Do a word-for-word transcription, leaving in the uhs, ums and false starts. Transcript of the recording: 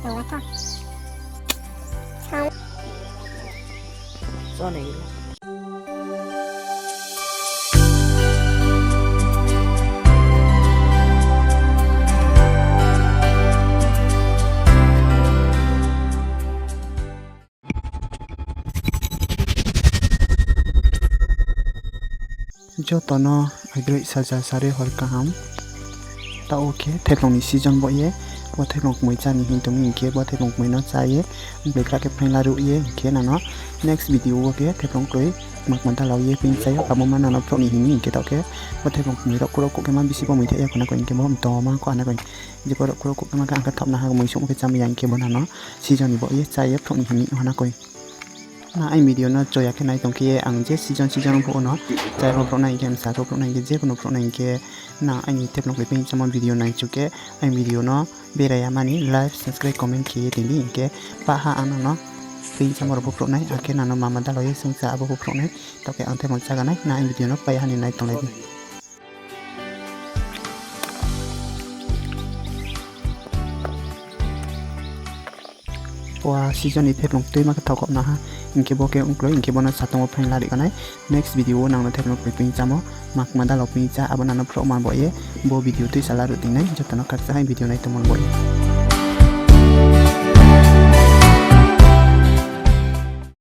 Nang tho. Sa. Sa nai. Joto no aigrai saja sari hor kaham. Taoh khe thaiplong ni season bo ye, bo thaiplong kmoi chá ni hing tong mi hing khe, bo thaiplong kmoi no chá ye, brekhe khe phaing laruh ye, hing khe nang no next video wo khe thaiplong kroi makma dalao ye ping chá ou, abo ma nang no phrouh ni hing mi hing khe taoh khe, bo thaiplong kmoi rao kuro kuk khe ma bisi bo mui thai ya khona koi hing khe bo mtoma kho hana koi. Je kuro kuk khe ma khe ang khe thaoh na ha mui sung khe chámai ya hing khe bo nang no season ni bo ye chá ye phrouh ni hing mi hana koi. Na aini video no choya khe nai tong khe ye ang je season season phuh no chá pho phrouh nai hing khe, msa pho phrouh nai hing khe, je kuno phrouh nai hing khe, na aini thaiplong kroi ping chámo video nai chu khe, aini video no berai ya mani like, subscribe, comment khe ye tong di hing khe, pah ha ang nang no ping chámo rao pho phrouh nai, akhe nang no mama dalao ye sung chá abo pho phrouh nai, taoh khe ang thaiplong chága nai, na aini video no pai ha ni nai tonglai di. Pua season ni thaiplong tuima khe thaoh khaoh na ha, hing khe bo khe ongkloi, hing khe bo no satong wo phaing lari ka nai. Next video wo nang no thaiplong kroi ping chámo makma dalao ping chá, abo nang no phrouhma bo ye, bo video tuisa laruh tong nai, joto no khakchang hai video nai tongmo bo ye.